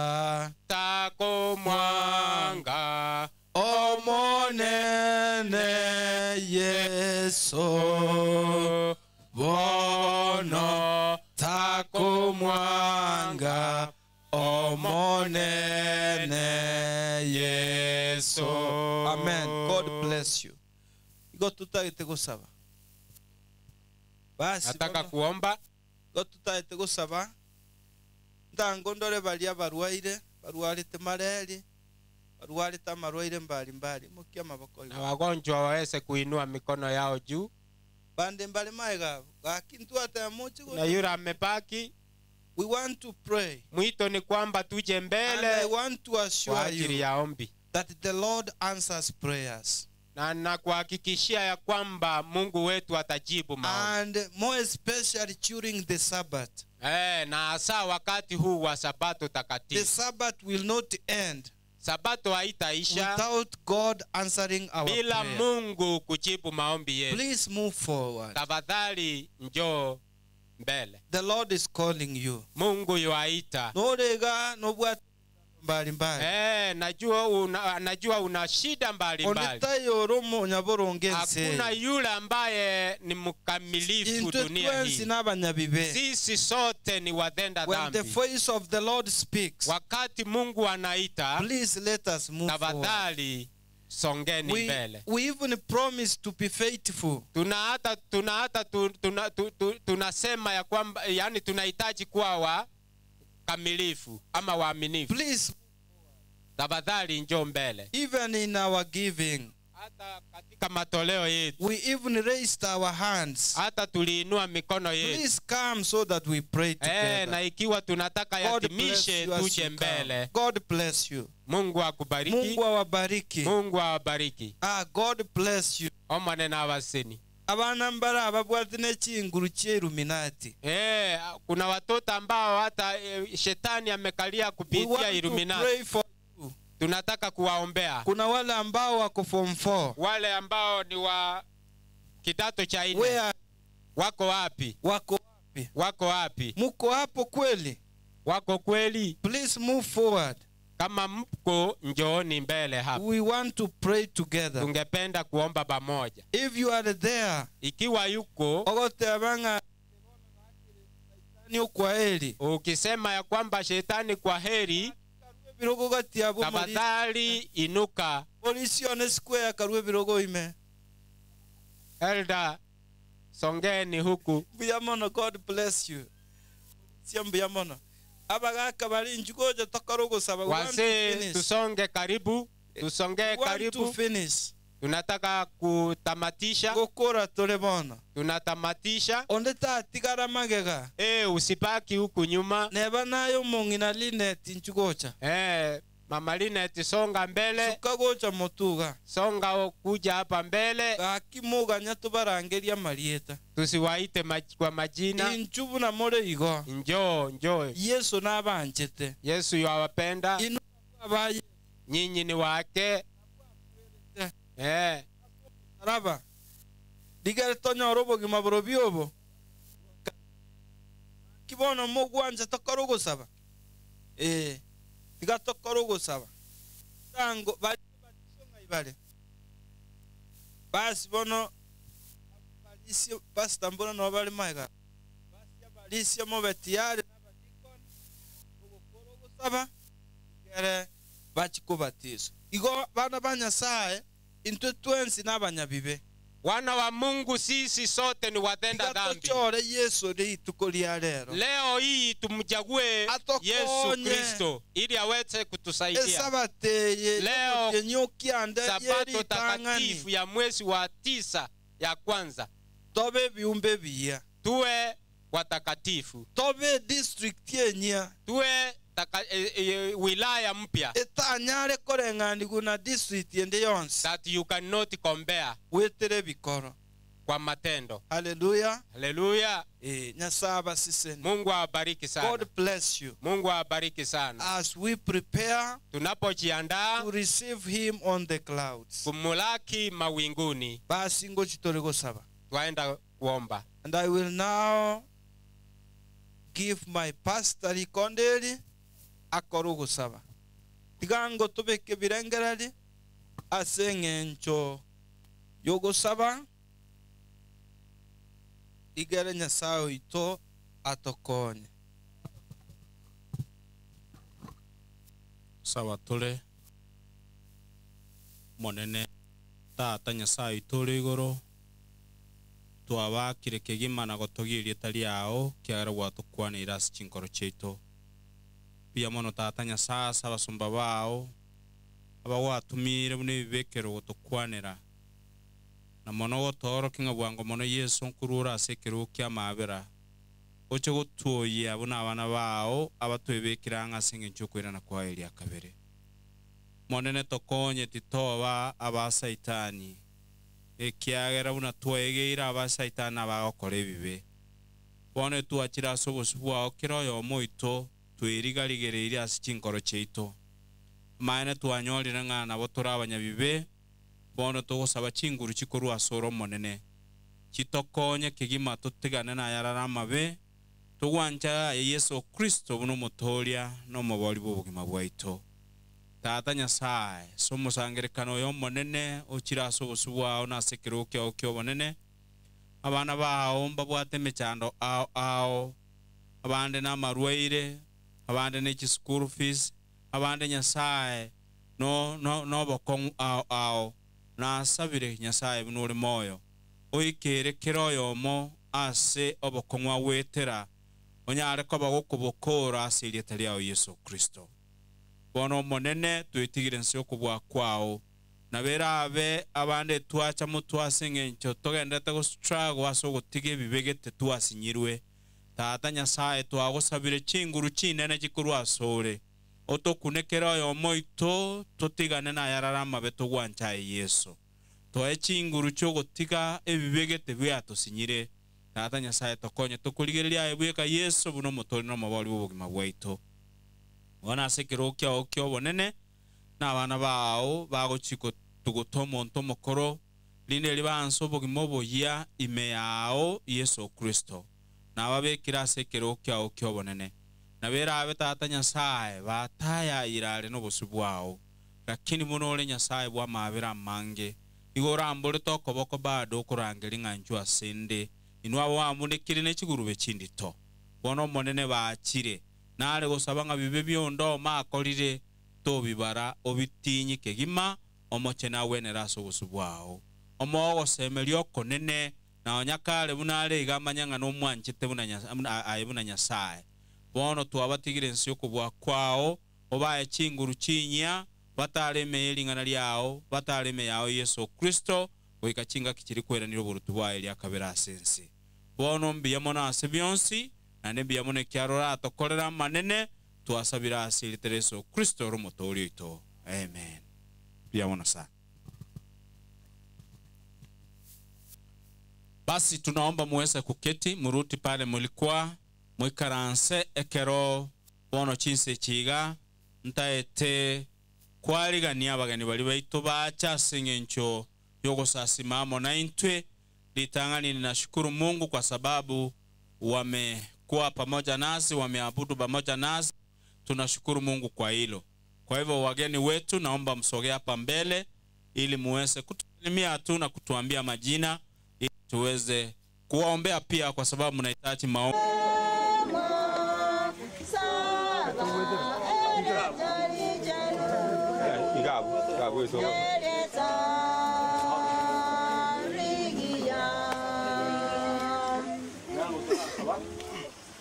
Takomwanga Omonene Yeso bono takomwanga Omonene Yeso. Amen. God bless you. Igo totagete gosaba. Basi Nataka bono, kuomba. igo totagete gosaba ntango ndore baria barwaire barwarete mareri barwarete amarwaire mbali mbali mokia amaboko Na igo. wagonjwa waweze kuinua mikono yao juu. Bande mbare maega abo gaki ntwateba moche Na gocha. yule amebaki, We want to pray. mwito ni kwamba tuje And I mbele want to kwa assure ajili you ya ombi. that the Lord answers prayers. Na nakuhakikishia ya kwamba Mungu wetu atajibu maombi. And more especially during the Sabbath. Eh, na hasa wakati huu wa Sabato The takatifu. Sabbath will not end Sabato haitaisha without God answering our bila prayer. Mungu kujibu maombi yetu. Please move forward. Tafadhali njoo mbele. The Lord is calling you. Mungu yuaita. Norega nobwate mbalimbali. Eh, najua una, najua una shida mbalimbali. Onde taiyo ore omonyaboronge ense Hakuna eye. yule ambaye ni mkamilifu Intwe dunia twensi hii. n'abanyabibe. Sisi sote ni watenda When the dhambi. voice of the Lord speaks, Wakati Mungu anaita, please let us move forward. tafadhali songeni We, mbele. we even promise to be faithful. Tuna hata tuna hata tu, tuna, tu, tu, tunasema ya kwamba yani tunahitaji kuwa wa kamilifu ama waaminifu. Please, Tafadhali njoo mbele. even in our giving, Hata katika matoleo yetu, we even raised our hands. hata tuliinua mikono yetu. Please come so that we pray Eh, together. na ikiwa tunataka God bless yatimishe you as tuje you come. mbele. God bless you. Mungu akubariki. Mungu awabariki. Mungu awabariki. Ah, God bless you. Omwane n'abaseni. Abana mbara ababwate n'ekinguru ky'Illuminati. Eh, kuna watoto ambao hata eh, shetani amekalia We kupitia want to Illuminati. pray for you. Tunataka kuwaombea Kuna wale ambao wako form 4. wale ambao ni wa kidato cha nne. Where Wako wapi? wako wapi? Wako wapi? Muko hapo kweli? Wako kweli? Please move forward. Kama mko, njooni mbele hapa. We want to pray together. Tungependa kuomba pamoja. If you are there, Ikiwa yuko ogoteba ng'a ni okwaeri. ukisema ya kwamba shetani kwa heri, Ebirogo gati yabo muri tafadhali inuka. polisi one square karue ebirogo ime. Elda, songeni huku. Mbuya mono, God bless you. Sia mbuya mono. Abagaka bari njugoja tokora ogosaba. We want to Wazee, finish. tusonge karibu, tusongee We want to karibu. finish. Tunataka kutamatisha, Gokora tore bono. tunatamatisha. Onde tatigara magega. Eh, usibaki huku nyuma. Neba nayo omong'ina Linet nchugocha. Eh, Mama Linet, songa mbele, Suka gocha motuga. songa kuja hapa mbele, Gaki muganya tubarangeria marieta. tusiwaite maj kwa majina. Inchu buna more igo. Njoo, njoo. Yesu nabanchete. Yesu yawapenda, Inu abaye nyinyi ni wake. Eh, araba. Rigere tonyora obogima borobio obo. Kibono mogwancha tokora ogosaba. Eh, tiga tokora ogosaba. Tango bari batisonga ibare. Basi bono balisi pastor mbona no bari maiga. Basi abalisi mobe tiyari n'abadikoni ogokora ogosaba igere bachikubatiswa. Igo bana ba Nyasaye intwe twensi n'abanyabibe. wana wa Mungu, sisi sote ni watenda Tiga dhambi. tochore Yesu rituko ria rero. Leo hii tumchague Atokonye. Yesu Kristo ili aweze kutusaidia. Esabato eye Leo, yenyokiande Sabato yeritang'ani takatifu ya mwezi wa tisa ya kwanza, tobe ebiumbe biya tuwe watakatifu, tobe district enyia tuwe taka, e, e, wilaya mpya etanyare koreng'anigu na district ende yonsi that you cannot compare wetere ebikoro kwa matendo. haleluya. Haleluya! Eh, Nyasaye abasiseni. Mungu awabariki sana. God bless you Mungu awabariki sana. as we prepare Tunapojiandaa to receive him on the clouds. kumulaki mawinguni, Basi ngochi tore gosaba. twaenda kuomba. And I will now give my pastor Ikonderi akore ogosaba. Tiga tobeke ebirengereri ase eng'encho yogosaba igere Nyasaye oito atokonye. Sawa tore monene tata Nyasaye oito ore igoro twabakire kegima na gotogia erieta riao kiagera gwatokwanire ase chinkoro chiaito buya mono tata Nyasaye ase abasomba bao abagwatumire buna ebibekero gotokwanera na mono gotoorokia ng'a bwango mono Yesu nkurura ase ekerogo kia amabera oche gotuoyia buna abana bao abatwebekera ang'e ase eng'encho okoirana kwa eria kabere monene tokonye titoba abasaitani ekiagera buna twaegeire abasaitani abagokora ebibe bono twachire ase obosu bwao kera oyomo oito twerigarigereire ase chinkoro chiaito maene twanyorire ng'a nabo tore abanyabibe bono togosaba chinguru chikorwa ase ore omonene chitokonye kegima totigane nayarara amabe togwancha aye Yesu Kristo buna omotoria na omobori bwa obogima bwaito. Tata Nyasaye, ase omosangererekano oyo omonene ochire ase obosio bwao na ase ekerogo kiao ki'obonene, abana bao mbabwate emechando ao ao, abande namarwaire, abande ne chischool fees, abande Nyasaye no no nobokong'u ao ao. Nasabire Nyasaye buna ore moyo, oikere kera oyomo ase obokong'u agwetera, onyare koba gokobokora ase erieta riao Yeso Kristo. Bono Omonene, twetigire inse y'okobua kwao, nabo erabe abande twacha motwe ase engencho togenderete gostruggle ase ogotiga ebibe gete twasinyirwe. Tata Nyasae, twagosabire chinguru chinene chikorwa asore, otokune kera oyomo oito totigane nayarare amabe togwancha aye Yeso. Toe chinguru chi'ogotiga ebibe gete biatosinyire. Tata Nyasae, tokonye tokorigereria aye bweka Yeso buna omotoori na omobori bw'obogima bwaito. Bono ase ekerogo kiao ki'obonene, na abana bao bagochia gotuguta omonto omokoro, rinde erio baanse obogima oboyia ime yao Yeso Kristo, nababekire ase ekerogo kiao ki'obonene. Nabo erabe Tata Nyasae, batayayire are nobosio bwao, lakini buna ore Nyasae bw'amaabera amange, igo oramborete okoboko bado okorangeria ng'a inchuo ase 'nde, inwe abo bamunekire ne chigurube chindito. Bono Omonene baachire, nare gosaba ng'a bibe bionde omakorire, tobibara, obitinyi kegima, omochenu agwenere ase obosio bwao. Omoe ogosemeria okonene, na onya kare buna are iga amanye ng'a nomwanchete buna aye buna Nyasae. Bono twabatigire inse y'okobua kwao, obae chinguru chinyia, batare ime ye ring'ana riao, batare ime yao Yeso Kristo, goika chingaki chiria kweranire oboruoti bwaye eria kabere ase ense. Bono mbuya mono ase bionsi, naende mbuya mono ekiagera oratokorere amanene, twasabire ase erieta ria Yeso Kristo ore Omotooria oito. Amen. Mbuya mono sana. Basi tunaomba muweze kuketi muruti pale mulikuwa moikaranse ekero bono chinsa echi iga ntaete kwarigania abageni baria baito bacha ase eng'encho y'ogosasima amo naintwe. Ritang'ani ninashukuru Mungu kwa sababu wamekuwa pamoja nasi, wameabudu pamoja nasi. Tunashukuru Mungu kwa hilo. Kwa hivyo wageni wetu, naomba msogee hapa mbele ili muweze kutusalimia tu na kutuambia majina ili tuweze kuwaombea pia, kwa sababu mnahitaji maombi.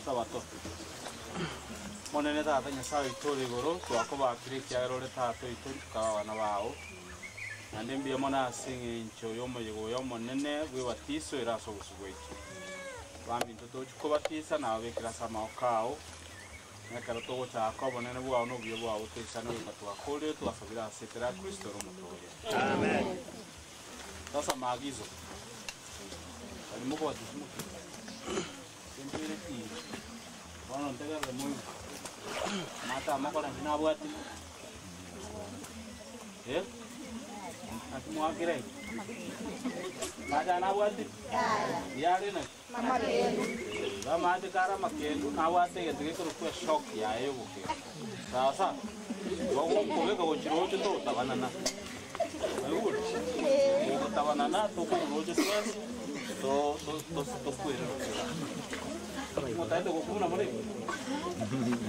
Sabato. Monene Tata Nyasae oito ore igoro, twakobakire ekiagera ore Tata oito tukaba abana bao. Naende mbuya mono ase eng'encho y'omoyega oyo omonene bw'ebatiso ere ase obosio bwaito. Baminto tochi kobatisa nababekire ase amaboko ao, na ekero togochaka obonene bwao na obuya bwao toisane goika twakorire twasabire ase etera ya Kristo ore Omotoria. Sasa maagizo. Bari mokobatisa moki? Sembere ki? Bono ntegerere moigwe. Amato amakora inche nabwate. Eh? Naki mwakire? Amache aya nabwate? Yare naki? Igo amache kare amakendu nabwate egento gekorokwa eshock yaye y'obokendu. Sawa sawa? Igo gokobeka gochia roche togotabanana. Oigure? Gogotabanana tokorwa roche twensi to- to- to- tokwererokera. Motaete gokuna more?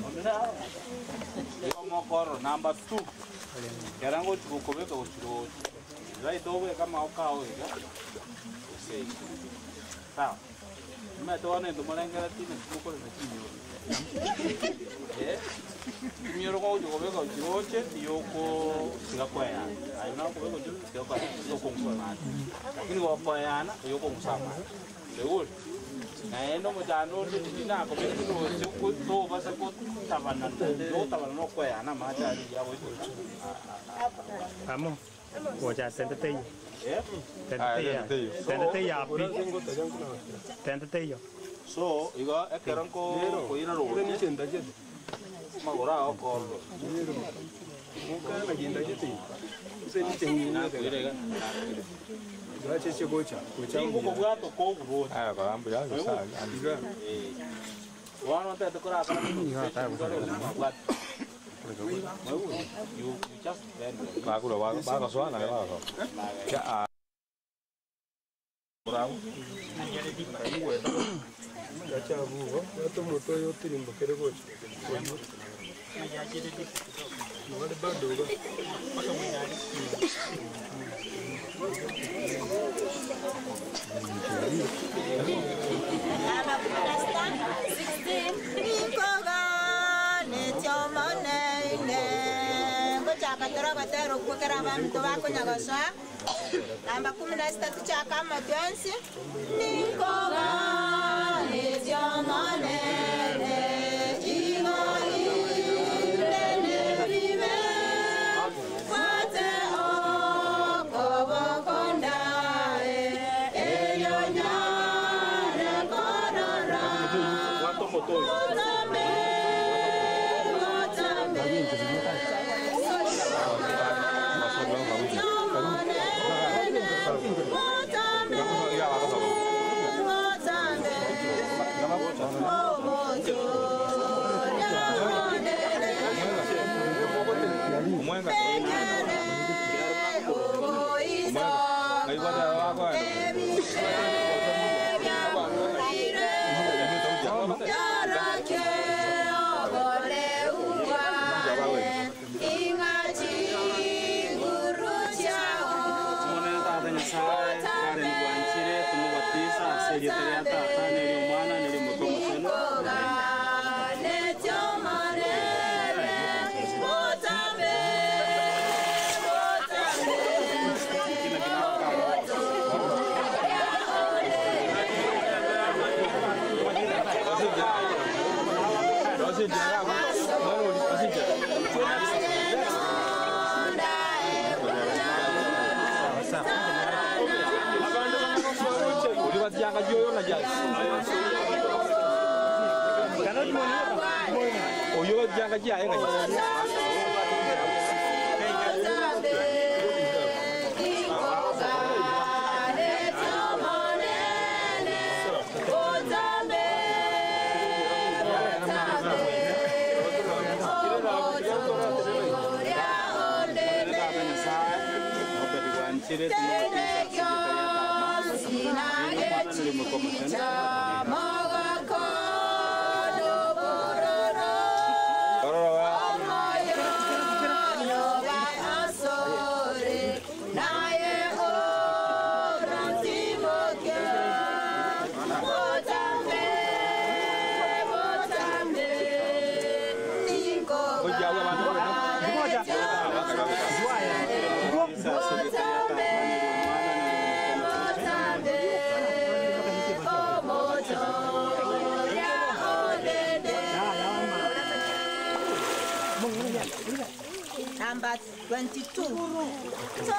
Onde naro? Igo mokorora number two, ekero ngochia gokobeka gochia roche, right obeke amagoko ao iga, gose iga. Sawa? Omanyete bono intwe morengeretie naki mokorenda chimioro. Eh, chimioro kogochia kobeka gochia roche, tiyokoo tiga koeyana. Aye buna okobeka gochia roche tiga koeyana, tiyokong'usa amache. Lakini gokoeyana, oyokong'usa amache. Oigure? Naende omochando onde tindi nakobekire roche ko tobasa gotabanana, togotabanana okoeyana amache aria agoika Amo, gocha tente teiyo. Eh? Tente teiyo. Tente teiyo api. Tente teiyo. So, igo ekero nko koira roche, amagoro ao okorora. Nakoira iga, nakoira. Tingokobwata okoguroche. Oigure? Eh. Bono ntagete korakora Namba 16 tuchaka amatwensi ninkoganetio monene ingo indene bibe kwate okobokondae elyo nyare korora Mutambe, mutambe, Number 22.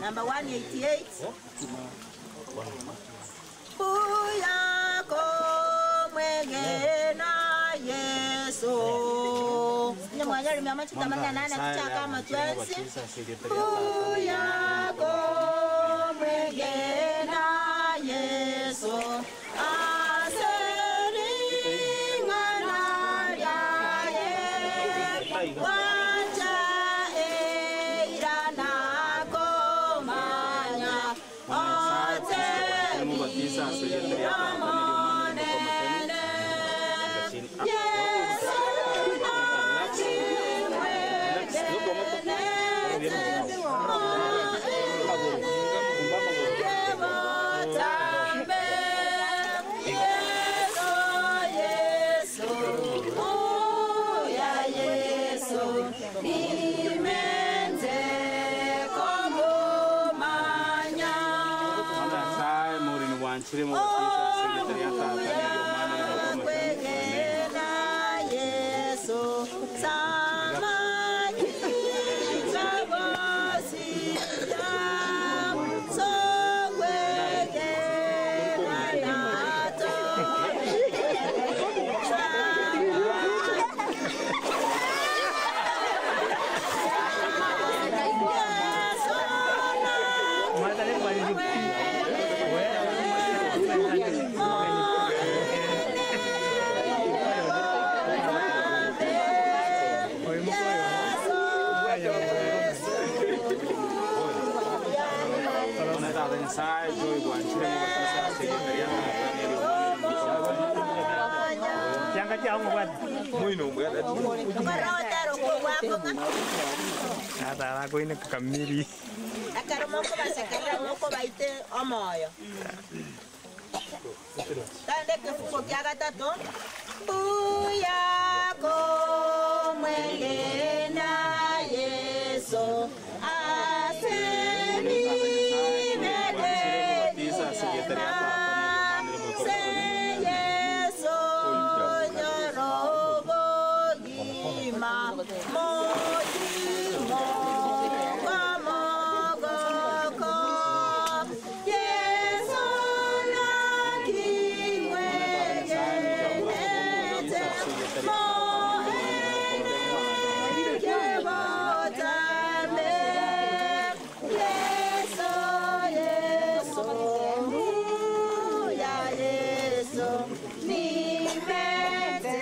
Number 188. Buyako mwegena Yesu. 188 Buyako mwegena Yesu. Okorotera okogwakong'a. Ekero mokobasekerera mokobaite omoyo. Tande ekefungo kia gatato. Mbuya komwegena Yeso ase Se Yeso nyorobogima mojimo komogoko Yeso nakimwegenete moenekebotambe Yeso Yeso mbuya Yeso nimete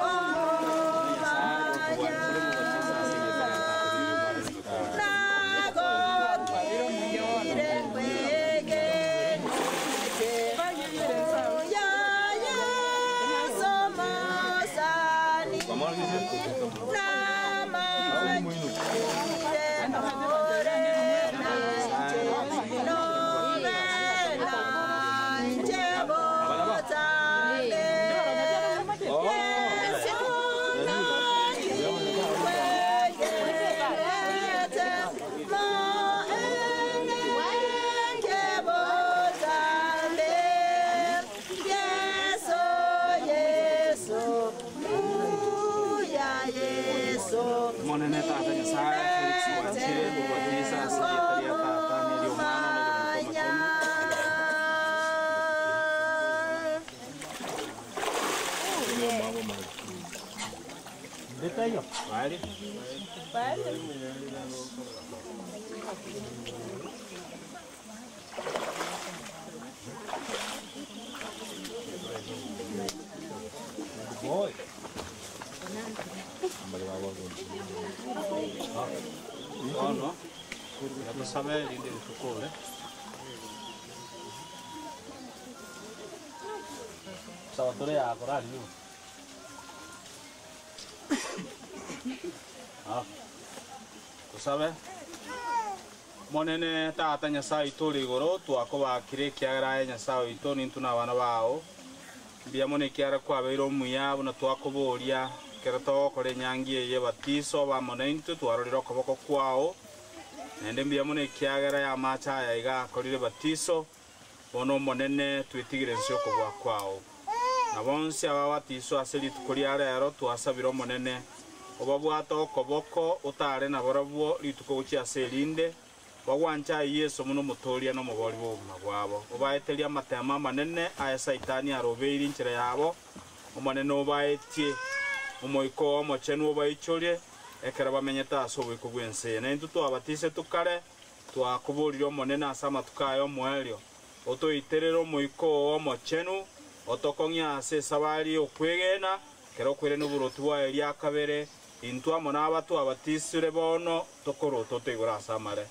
omanya nagokire kwegenete mbuya Yeso mosani namanyire more nanje nobela nje botambe Yesu nakikwegenete moeneke botambe Yesu Yesu mbuya Yesu Monene tata Nyasaye Felix Wanchire kubatisa ase erieta ria tata nerio omwana nerio omokomo Bono tusabe erinde ritukure. Sawa tore yakora ariyo. Ah. Tusabe. Monene tata Nyasaye ituri igoro twakobakire ekiagera aye Nyasaye oito nintwe na abana bao mbuya mono ekiagera kwabeire omuya buna twakoboria ekero togokora enyangi eye ebatiso bamo naintwe twarorire okoboko kwao naende mbuya mono ekiagera ya amache aya iga akorire ebatiso bono omonene twetigire nse okobua kwao na bonsi aba batiso ase rituko ria rero twasabire omonene obabwate okoboko otare naborobwo rituko gochia ase erinde bagwancha aye Yeso muno omotoria na omobori bwa obogima bwabo obaeterie amatemo amanene aye Saitani arobeire enchera yabo omonene obaetie omoiko oo omochenu obaichorie ekero bamenyete ase oboiko bw'ense eye naintwe twabatisetwe kare twakoborire omonene ase amatuko aya omoerio otoiterere omoiko oo omochenu otokong'ia ase esabari y'okwegena kero okwere n'oboroti bwaye ria kabere intwe amo naba twabatisire bono tokorota otoigoro ase amare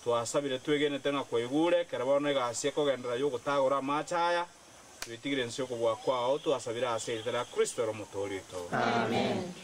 twasabire twegenete ng'a kwaigure kero bono egasi ekogendera y'ogotagora amache aya twetigire nse okobua kwao twasabire ase erieta ria Kristo ere omotoori oito. Amen.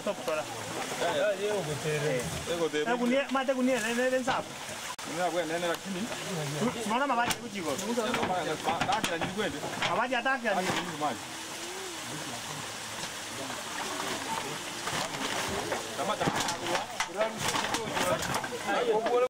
stop tora. Egunia mate gunia ne ne nsapu. Simona mabaji kuchiko. Mabaji ataka ni.